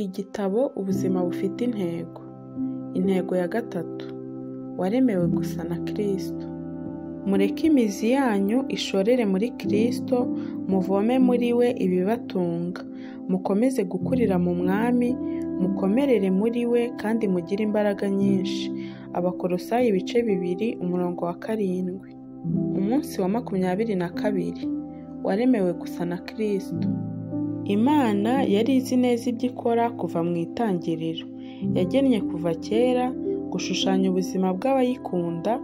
Igitabo Ubuzima bufite intego. Intego ya gatatu. Waremewe gusa na Kristo. Mureke imizi yanyu ishorere muri Kristo, muvome muri we ibibatunga. Mukomeze gukurira mu Mwami, mukomerere muri we kandi mugire imbaraga nyinshi. Abakolosayi ibice 2 umurongo wa 7. Umunsi wa 22. Waremewe gusa na Kristo. Imana yari izi neza ibyo ikora kuva mu itangiriro. Yagennye kuva kera gushushanya ubuzima bw'abayikunda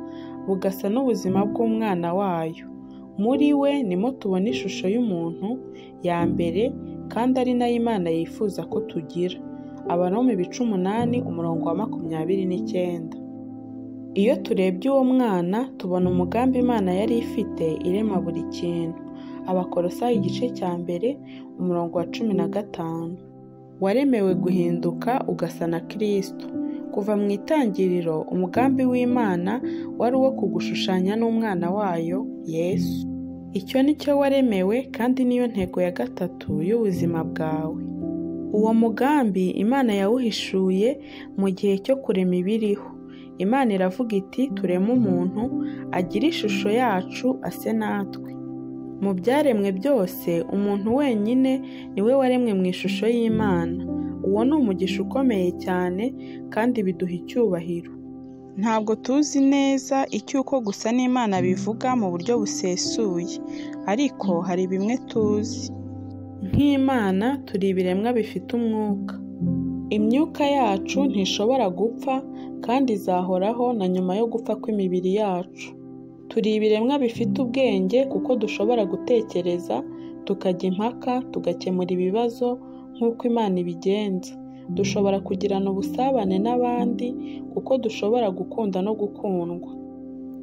bugasa n'ubuzima bw'umwana wayo. Muri we nimo tubona ishusho y'umuntu ya mbere kandi ari nayo Imana yifuza ko tugira. Abaroma ibice 8 umurongo wa 29. Iyo turebye uwo mwana tubona umugambi Imana yari ifite irema buri kintu. Abakolosayi igice cya 1 umurongo wa 15. Waremewe guhinduka ugasa na Kristo. Kuva mu itangiriro umugambi w'Imana wari uwo kugushushanya n'umwana wayo Yesu. Icyo ni cyo waremewe kandi niyo ntego ya gatatu y'ubuzima bwawe. Uwo mugambi Imana yawuhishuye mu gihe cyo kurema ibiriho. Imana iravuga iti tureme umuntu agire ishusho yacu ase natwe. Mu byaremwe byose umuntu wenyine niwe waremwe mu ishusho y'Imana. Uwo ni umugisha ukomeye cyane kandi biduha icyubahiro. Ntabwo tuzi neza icyo uko gusa n'Imana bivuga mu buryo busesuye, ariko hari bimwe tuzi. Nk'Imana turi ibiremwa bifite umwuka. Imyuka yacu ntishobora gupfa kandi izahoraho na nyuma yo gupfa kw'imibiri yacu. Turi ibiremwa bifite ubwenge kuko dushobora gutekereza, tukajya impaka, tugakemura ibibazo nk'uko Imana ibigenza. Dushobora kugirana ubusabane n'abandi kuko dushobora gukunda no gukundwa.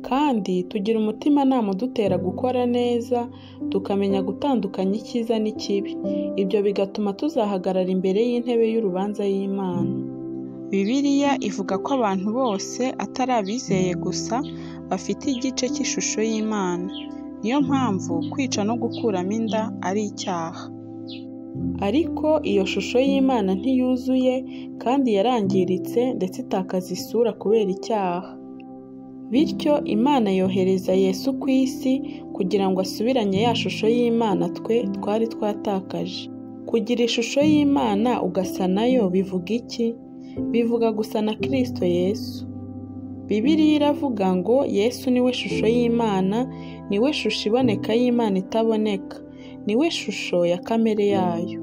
Kandi tugira umutimanama udutera gukora neza, tukamenya gutandukanya icyiza n'ikibi. Ibyo bigatuma tuzahagarara imbere y'intebe y'urubanza y'Imana. Bibiliya ivuga ko abantu bose atari abizeye gusa bafite igice cy'ishusho y'Imana. Niyo mpamvu kwica no gukuramo inda ari icyaha. Ariko iyo shusho y'Imana ntiyuzuye kandi yarangiritse ndetse itakaza isura kubera icyaha. Bityo Imana yohereza Yesu ku isi kugira ngo asubiranye ya shusho y'Imana twe twari twatakaje. Kugira ishusho y'Imana ugasa nayo bivuga iki? Bivuga gusa na Kristo Yesu. Bibiliya iravuga ngo Yesu niwe shusho y'Imana, niwe shusho iboneka y'Imana itaboneka, niwe shusho ya kamere yayo.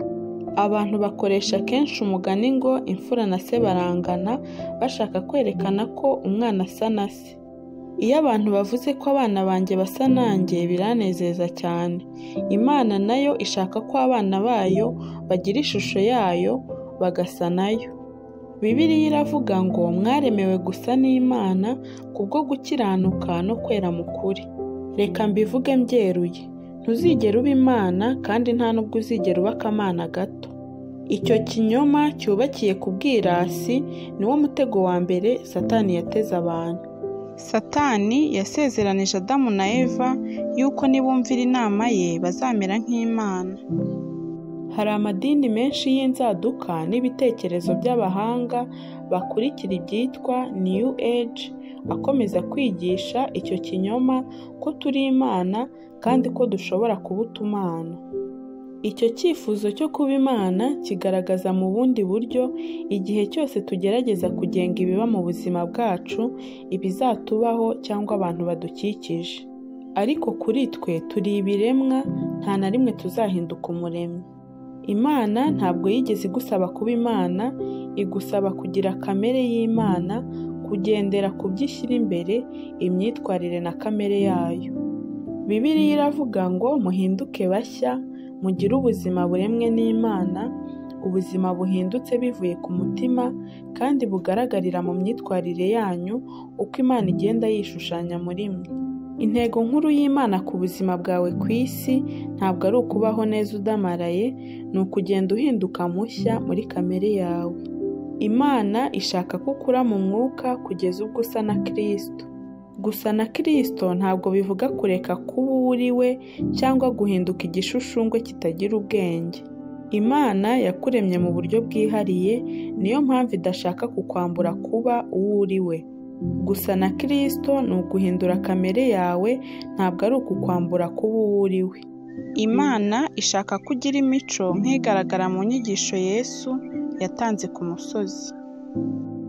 Abantu bakoresha kenshi umugani ngo imfura na se barangana, bashaka kwerekana ko umwana asa na se. Iyo abantu bavuze ko abana banjye basa nanjye biranezeza cyane. Imana nayo ishaka ko abana bayo bagira ishusho yayo bagasa nayo. Bibiliya iravuga ngo mwaremewe gusa n'Imana kubwo gukiranuka no kwera mu kuri. Reka mbivuge mbyeruye, ntuzigera uba Imana kandi nta nubwo uzigera uba akamana gato. Icyo kinyoma cyubakiye ku bwirasi niwo mutego wa mbere Satani yateze abantu. Satani yasezeranije Adamu na Eva yuko nibumvira inama ye bazamera nk'Imana. Hari amadini menshi y'inzaduka n'ibitekerezo by'abahanga bakurikira ibyitwa New Age akomeza kwigisha icyo kinyoma ko turi Imana kandi ko dushobora kuba utumana. Icyo cyifuzo cyo kuba Imana kigaragaza mu bundi buryo igihe cyose tugerageza kugenga ibiba mu buzima bwacu, ibizatubaho cyangwa abantu badukikije. Ariko kuri twe turi ibiremwa, nta na rimwe tuzahinduka umuremyi. Imana ntabwo yigeze igusaba kuba Imana, igusaba kugira kamere y'Imana, kugendera ku byo ishyira imbere, imyitwarire na kamere yayo. Bibiliya iravuga ngo muhinduke bashya, mugire ubuzima buremwe n'Imana, ubuzima buhindutse bivuye ku mutima kandi bugaragarira mu myitwarire yanyu uko Imana igenda yishushanya muri mwe. Intego nkuru y'Imana ku buzima bwawe ku isi ntabwo ari ukubaho neza udamaraye, ni ukugenda uhinduka mushya muri kamere yawe. Imana ishaka ko ukura mu mwuka kugeza ubwo usa na Kristo. Gusa na Kristo ntabwo bivuga kureka kuba uwo uri we cyangwa guhinduka igishushungwe kitagira ubwenge. Imana yakuremye mu buryo bwihariye, niyo mpamvu idashaka kukwambura kuba uwo uri we. Gusa na Kristo ni uguhindura kamere yawe, ntabwo ari ukukwambura kuba uwo uri we. Imana ishaka ko ugira imico nk'igaragara mu nyigisho Yesu yatanze ku musozi.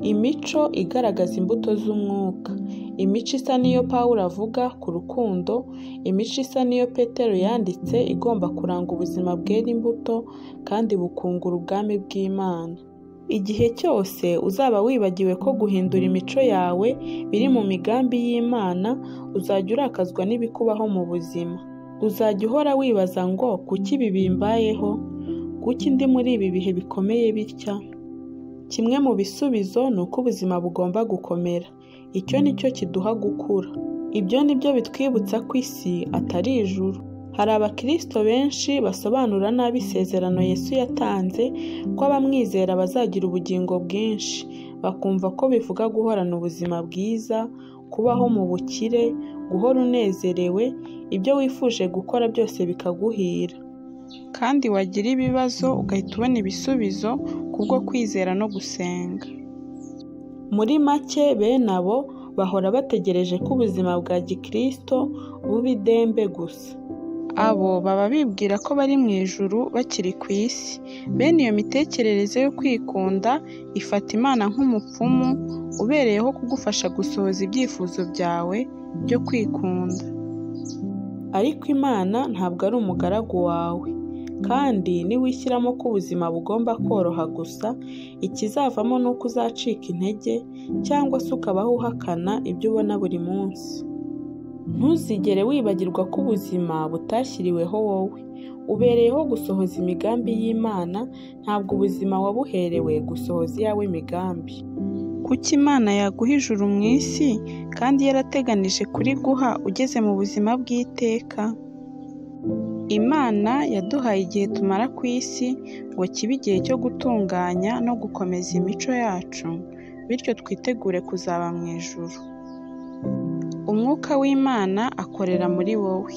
Imico igaragaza imbuto z'umwuka. Imico isa n'iyo Pawulo avuga ku rukundo, imico isa n'iyo Petero yanditse igomba kuranga ubuzima bwera imbuto kandi bukungura ubwami bw'Imana. Igihe cyose uzaba wibagiwe ko guhindura imico yawe biri mu migambi y'Imana, uzajya urakazwa n'ibikubaho mu buzima. Uzajya uhora wibaza ngo kuki ibi bimbayeho? Kuki ndi muri ibi bihe bikomeye bitya? Kimwe mu bisubizo ni uko ubuzima bugomba gukomera. Icyo ni cyo kiduha gukura. Ibyo ni byo bitwibutsa ko isi atari ijuru. Hari abakristo benshi basobanura nabi isezerano Yesu yatanze ko abamwizera bazagira ubugingo bwinshi, bakumva ko bivuga guhorana ubuzima bwiza, kubaho mu bukire, guhora unezerewe, ibyo wifuje gukora byose bikaguhira. Kandi wagira ibibazo ugahita ubona ibisubizo kubwo kwizera no gusenga. Muri make bene abo bahora bategereje ko ubuzima bwa gikristo buba idembe gusa. Abo baba bibwira ko bari mu ijuru bakiri ku isi. Bene iyo mitekerereze yo kwikunda ifata Imana nk'umupfumu ubereyeho kugufasha gusohoza ibyifuzo byawe byo kwikunda. Ariko Imana ntabwo ari umugaragu wawe. Kandi niwishyiramo ko ubuzima bugomba koroha gusa, ikizavamo ni uko uzacika intege cyangwa se ukabaho uhakana ibyo ubona buri munsi. Ntuzigere wibagirwa ko ubuzima butashyiriweho wowe. Ubereyeho gusohoza imigambi y'Imana, ntabwo ubuzima wabuherewe gusohoza iyawe migambi. Kuki Imana yaguha ijuru mu isi kandi yarateganije kuriguha ugeze mu buzima bw'iteka? Imana yaduhaye igihe tumara ku isi ngo kibe igihe cyo gutunganya no gukomeza imico yacu, bityo twitegure kuzaba mu ijuru. Umwuka w'Imana akorera muri wowe.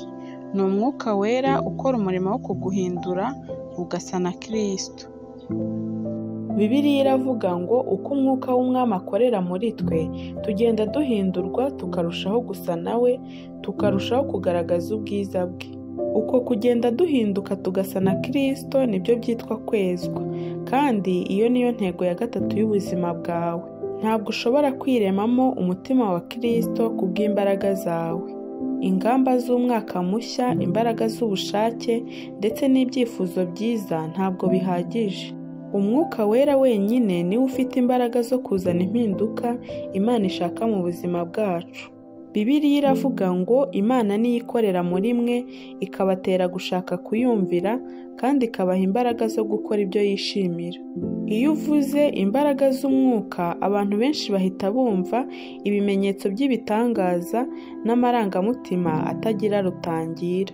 Ni umwuka wera ukora umurimo wo kuguhindura ugasa na Kristo. Bibiliya iravuga ngo uko umwuka w'Umwami akorera muri twe, tugenda duhindurwa tukarushaho gusa nawe, tukarushaho kugaragaza ubwiza bwe. Uko kugenda duhinduka tugasa na Kristo nibyo byitwa kwezwa, kandi iyo niyo ntego ya gatatu y'ubuzima bwawe. Ntabwo ushobora kwiremamo umutima wa Kristo kubw'imbaraga zawe. Ingamba z'umwaka mushya, imbaraga z'ubushake ndetse n'ibyifuzo byiza ntabwo bihagije. Umwuka wera wenyine niwe ufite imbaraga zo kuzana impinduka Imana ishaka mu buzima bwacu. Bibiliya iravuga ngo Imana niyo ikorera muri mwe, ikabatera gushaka kuyumvira kandi ikabaha imbaraga zo gukora ibyo yishimira. Iyo uvuze imbaraga z'umwuka, abantu benshi bahita bumva ibimenyetso by'ibitangaza n'amarangamutima atagira rutangira.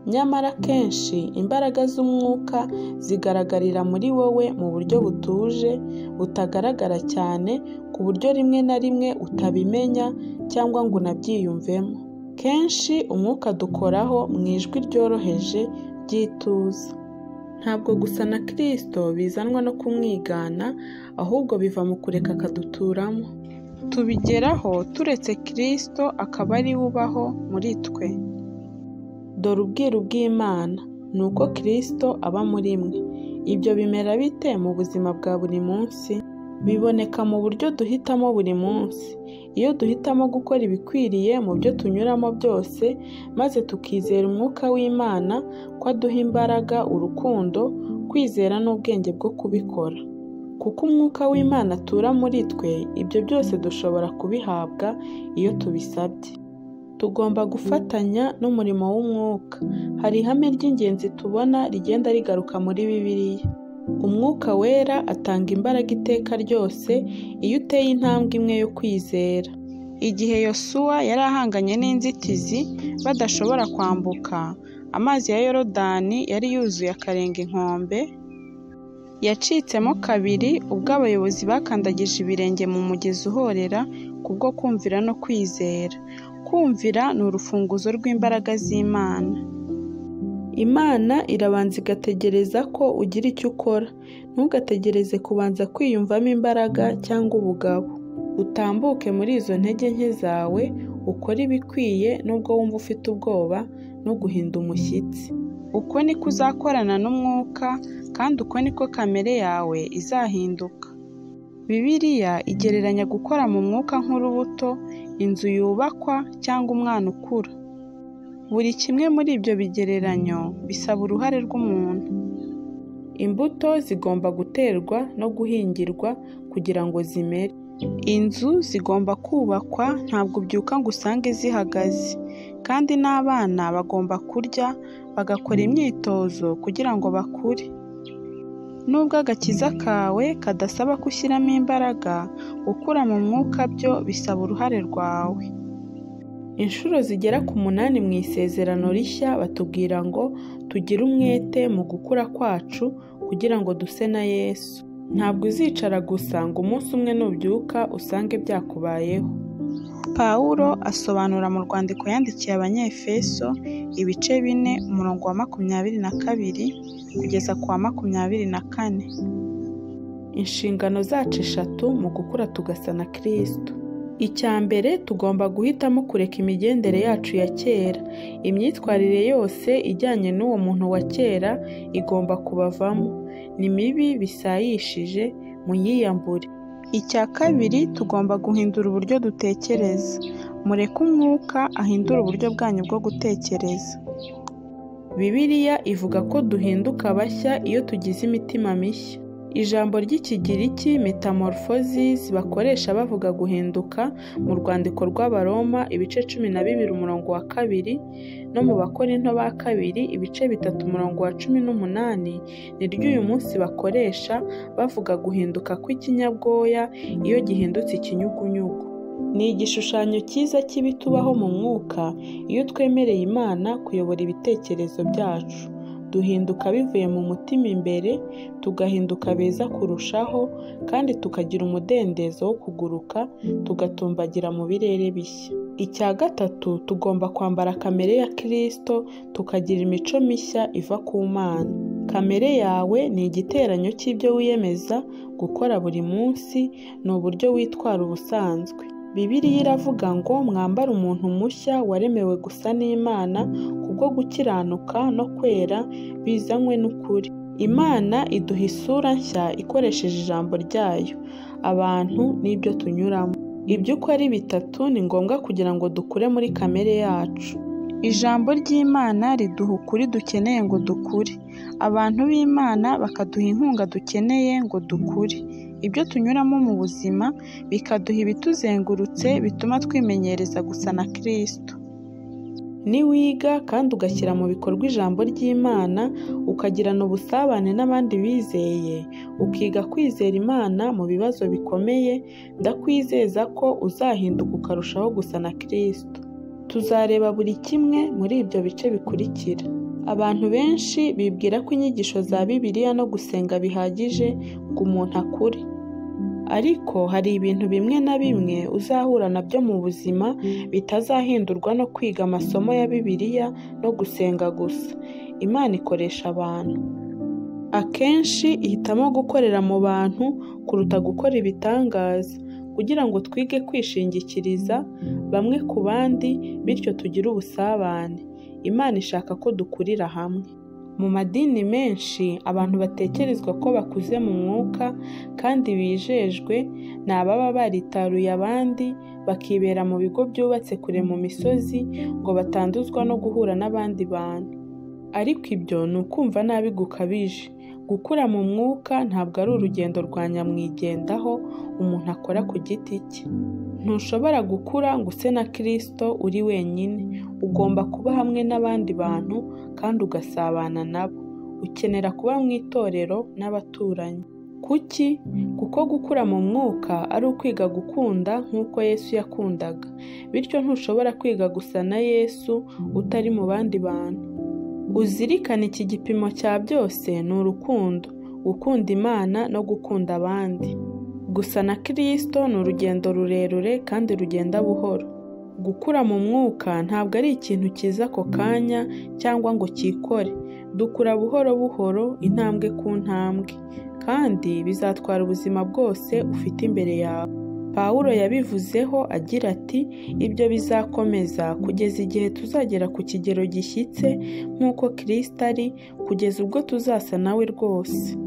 Nyamara kenshi imbaraga z'umwuka zigaragarira muri wowe mu buryo butuje, butagaragara cyane, ku buryo rimwe na rimwe utabimenya cyangwa ngo unabyiyumvemo. Kenshi umwuka dukoraho mu ijwi ryoroheje ry'ituze. Ntabwo gusa na Kristo bizanwa no kumwigana, ahubwo biva mu kureka akaduturamo. Tubigeraho turetse Kristo akaba ari we ubaho muri twe. Dore ubwiru bw'Imana ni uko Kristo aba muri mwe. Ibyo bimera bite mu buzima bwa buri munsi? Biboneka mu buryo duhitamo buri munsi. Iyo duhitamo gukora ibikwiriye mu byo tunyuramo byose, maze tukizera umwuka w'Imana ko aduha imbaraga, urukundo, kwizera n'ubwenge bwo kubikora. Kuko umwuka w'Imana atura muri twe, ibyo byose dushobora kubihabwa iyo tubisabye. Tugomba gufatanya n'umurimo w'umwuka. Hari ihame ry'ingenzi tubona rigenda rigaruka muri Bibiliya. Umwuka wera atanga imbaraga iteka ryose iyo uteye intambwe imwe yo kwizera. Igihe Yosuwa yari ahanganye n'inzitizi badashobora kwambuka, amazi ya Yorodani yari yuzuye akarenga inkombe, yacitsemo kabiri ubwo abayobozi bakandagije ibirenge mu mugezi uhorera kubwo kumvira no kwizera. Kumvira ni urufunguzo rw'imbaraga z'Imana. Imana irabanza igategereza ko ugira icyo ukora. Ntugategereze kubanza kwiyumvamo imbaraga cyangwa ubugabo. Utambuke muri izo ntege nke zawe, ukore ibikwiye nubwo wumva ufite ubwoba no guhinda umushyitsi. Uko niko uzakorana n'Umwuka, kandi uko niko kamere yawe izahinduka. Bibiliya igereranya gukora mu Mwuka nk'urubuto, inzu yubakwa cyangwa umwana ukura. Buri kimwe muri ibyo bigereranyo bisaba uruhare rw'umuntu. Imbuto zigomba guterwa no guhingirwa kugira ngo zimere. Inzu zigomba kubakwa, ntabwo ubyuka ngo usange zihagaze. Kandi n'abana bagomba kurya, bagakora imyitozo kugira ngo bakure. Nubwo agakiza kawe kadasaba ko ushyiramo imbaraga, gukura mu mwuka byo bisaba uruhare rwawe. Inshuro zigera ku 8 mu Isezerano Rishya batubwira ngo tugire umwete mu gukura kwacu kugira ngo duse na Yesu. Ntabwo uzicara gusa ngo umunsi umwe nubyuka usange byakubayeho. Pawulo asobanura mu rwandiko yandikiye Abanyefeso ibice 4 umurongo wa 22 kugeza ku wa 24. Inshingano zacu 3 mu gukura tugasa na Kristo. Icya mbere, tugomba guhitamo kureka imigendere yacu ya kera. Imyitwarire yose ijyanye n'uwo muntu wa kera igomba kubavamo. Ni mibi bisayishije, muyiyambure. Icya kabiri, tugomba guhindura uburyo dutekereza. Mureke Umwuka ahindure uburyo bwanyu bwo gutekereza. Bibiliya ivuga ko duhinduka bashya iyo tugize imitima mishya. Ijambo ry'Ikigiriki metamorphosis bakoresha bavuga guhinduka mu rwandiko rw'Abaroma ibice 12 umurongo wa 2 no mu Bakorinto ba kabiri ibice 3 umurongo wa 18 niryo uyu munsi bakoresha bavuga guhinduka kw'ikinyabwoya iyo gihindutse ikinyugunyugu. Ni igishushanyo cyiza cy'ibitubaho mu mwuka iyo twemereye Imana kuyobora ibitekerezo byacu. Duhinduka bivuye mu mutima imbere, tugahinduka beza kurushaho, kandi tukagira umudendezo wo kuguruka, tugatumbagira mu birere bishya. Icya gatatu, tugomba kwambara kamere ya Kristo, tukagira imico mishya iva ku Mana. Kamere yawe ni igiteranyo cy'ibyo wiyemeza gukora buri munsi, ni uburyo witwara ubusanzwe. Bibiliya iravuga ngo mwambare umuntu mushya waremewe gusa n'Imana kubwo gukiranuka no kwera bizanywe n'ukuri. Imana iduha isura nshya ikoresheje ijambo ryayo, abantu n'ibyo tunyuramo. Ibyo uko ari 3 ni ngombwa kugira ngo dukure muri kamere yacu. Ijambo ry'Imana riduha ukuri dukeneye ngo dukure. Abantu b'Imana bakaduha inkunga dukeneye ngo dukure. Ibyo tunyuramo mu buzima bikaduha ibituzengurutse bituma twimenyereza gusa na Kristo. Niwiga kandi ugashyira mu bikorwa ijambo ry'Imana, ukagirana ubusabane n'abandi bizeye, ukiga kwizera Imana mu bibazo bikomeye, ndakwizeza ko uzahinduka ukarushaho gusa na Kristo. Tuzareba buri kimwe muri ibyo bice bikurikira. Abantu benshi bibwira ko inyigisho za Bibiliya no gusenga bihagije ngo umuntu akure. Ariko hari ibintu bimwe na bimwe uzahura nabyo mu buzima bitazahindurwa no kwiga amasomo ya Bibiliya no gusenga gusa. Imana ikoresha abantu. Akenshi ihitamo gukorera mu bantu kuruta gukora ibitangaza, kugira ngo twige kwishingikiriza bamwe ku bandi, bityo tugire ubusabane. Imana ishaka ko dukurira hamwe. Mu madini menshi, abantu batekerezwa ko bakuze mu mwuka kandi bijejwe ni ababa baritaruye abandi, bakibera mu bigo byubatse kure mu misozi ngo batanduzwa no guhura n'abandi bantu. Ariko ibyo ni ukumva nabi gukabije. Gukura mu mwuka ntabwo ari urugendo rwa nyamwigendaho umuntu akora ku giti cye. Ntushobora gukura ngo use na Kristo uri wenyine. Ugomba kuba hamwe n'abandi bantu kandi ugasabana nabo. Ukenera kuba mu itorero n'abaturanyi. Kuki? Kuko gukura mu mwuka ari ukwiga gukunda nk'uko Yesu yakundaga. Bityo ntushobora kwiga gusa na Yesu utari mu bandi bantu. Uzirikane iki gipimo cya byose ni urukundo, gukunda Imana no gukunda abandi. Gusa na Kristo ni urugendo rurerure kandi rugenda buhoro. Gukura mu mwuka ntabwo ari ikintu cyiza ako kanya cyangwa ngo cyikore. Dukura buhoro buhoro, intambwe ku ntambwe, kandi bizatwara ubuzima bwose ufite imbere yawe. Pawulo yabivuzeho agira ati: ibyo bizakomeza kugeza igihe tuzagera ku kigero gishyitse nk'uko Kristo ari, kugeza ubwo tuzasa nawe rwose.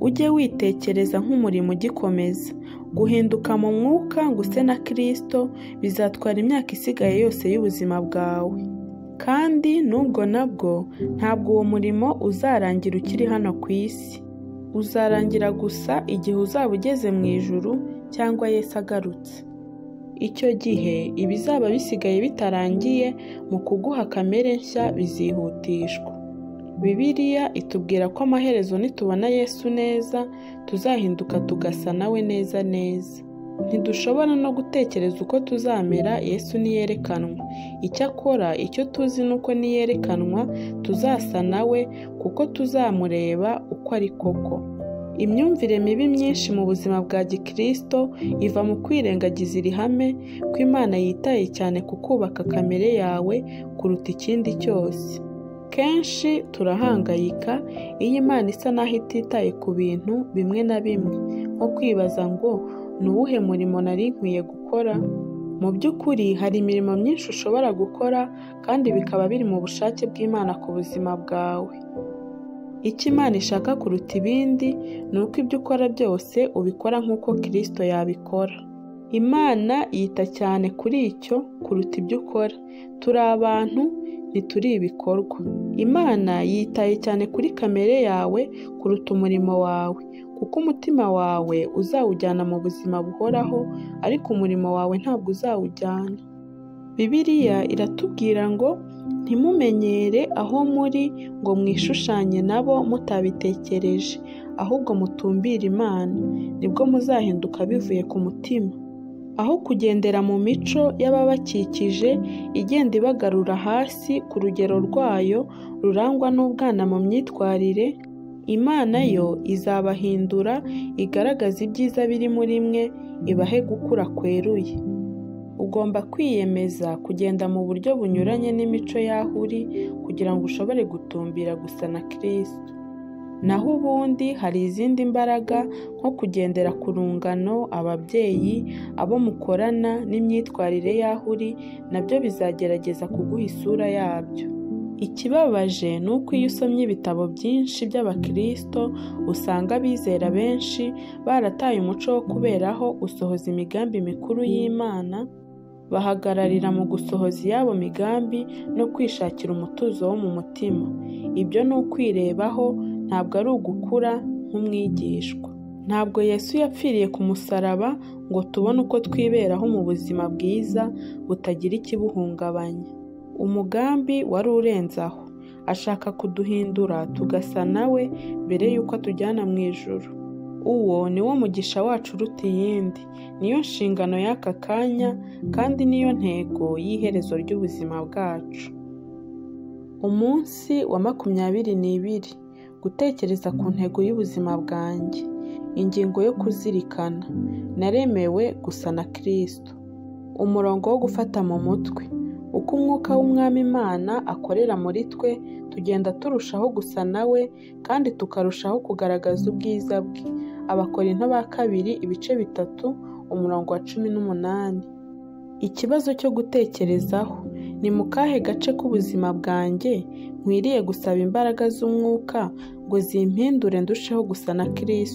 Ujye witekereza nk'umurimo ugikomeza. Guhinduka mu mwuka ngo use na Kristo bizatwara imyaka isigaye yose y'ubuzima bwawe. Kandi n'ubwo nabwo ntabwo uwo murimo uzarangira ukiri hano ku isi. Uzarangira gusa igihe uzaba ugeze mu ijuru cyangwa Yesu agarutse. Icyo gihe ibizaba bisigaye bitarangiye mu kuguha kamere nshya bizihutishwa. Bibiliya itubwira ko amaherezo nitubona Yesu neza, tuzahinduka tugasa nawe neza neza. Ntidushobora no gutekereza uko tuzamera Yesu niyerekanwa. Icyakora icyo tuzi ni uko niyerekanwa tuzasa nawe, kuko tuzamureba uko ari koko. Imyumvire mibi myinshi mu buzima bwa Gikristo iva mu kwirengagiza iri hame ko Imana yitaye cyane ku kubaka kamere yawe kuruta ikindi cyose. Kenshi turahangayika iyo Imana isa naho ititaye ku bintu bimwe na bimwe, nko kwibaza ngo ni uwuhe murimo nari nkwiye gukora? Mu by'ukuri hari imirimo myinshi ushobora gukora kandi bikaba biri mu bushake bw'Imana ku buzima bwawe. Icyo Imana ishaka kuruta ibindi ni uko ibyo ukora byose ubikora nk'uko Kristo yabikora. Imana yita cyane kuri icyo kuruta ibyo ukora. Turi abantu, ntituri ibikorwa. Imana yitaye cyane kuri kamere yawe kuruta umurimo wawe, kuko umutima wawe uzawujyana mu buzima buhoraho, ariko umurimo wawe ntabwo uzawujyana. Bibiliya iratubwira ngo ntimumenyere aho muri ngo mwishushanye nabo mutabitekereje, ahubwo mutumbire Imana, nibwo muzahinduka bivuye ku mutima. Aho kugendera mu mico y'ababakikije igenda ibagarura hasi ku rugero rwayo rurangwa n'ubwana mu myitwarire, Imana yo izabahindura igaragaza ibyiza biri muri mwe, ibahe gukura kweruye. Ugomba kwiyemeza kugenda mu buryo bunyuranye n'imico y'aho uri kugira ngo ushobore gutumbira gusa na Kristo. Naho ubundi hari izindi mbaraga nko kugendera ku rungano, ababyeyi, abo mukorana n'imyitwarire y'aho uri, nabyo bizagerageza kuguha isura yabyo. Ikibabaje ni uko iyo usomye ibitabo byinshi by'Abakristo usanga abizera benshi barataye umuco wo kuberaho gusohoza imigambi mikuru y'Imana, bahagararira mu gusohoza iyabo migambi no kwishakira umutuzo wo mu mutima. Ibyo ni ukwirebaho, ntabwo ari ugukura nk'umwigishwa. Ntabwo Yesu yapfiriye ku musaraba ngo tubone uko twiberaho mu buzima bwiza butagira ikibuhungabanya. Umugambi wari urenze aho, ashaka kuduhindura tugasa nawe mbere y'uko atujyana mu ijuru. Uwo ni wo mugisha wacu uruta iyindi, niyo nshingano y'aka kanya kandi niyo ntego y'iherezo ry'ubuzima bwacu. Umunsi wa 22, gutekereza ku ntego y'ubuzima bwanjye. Ingingo yo kuzirikana: naremewe gusa na Kristo. Umurongo wo gufata mu mutwe: uko umwuka w'Umwami Imana akorera muri twe, tugenda turushaho gusa nawe kandi tukarushaho kugaragaza ubwiza bwe. Abakorinto ba kabiri ibice 3 umurongo wa 18. Ikibazo cyo gutekerezaho: ni mu kahe gace k'ubuzima bwanjye nkwiriye gusaba imbaraga z'umwuka ngo zimpindure ndusheho gusa na Kristo?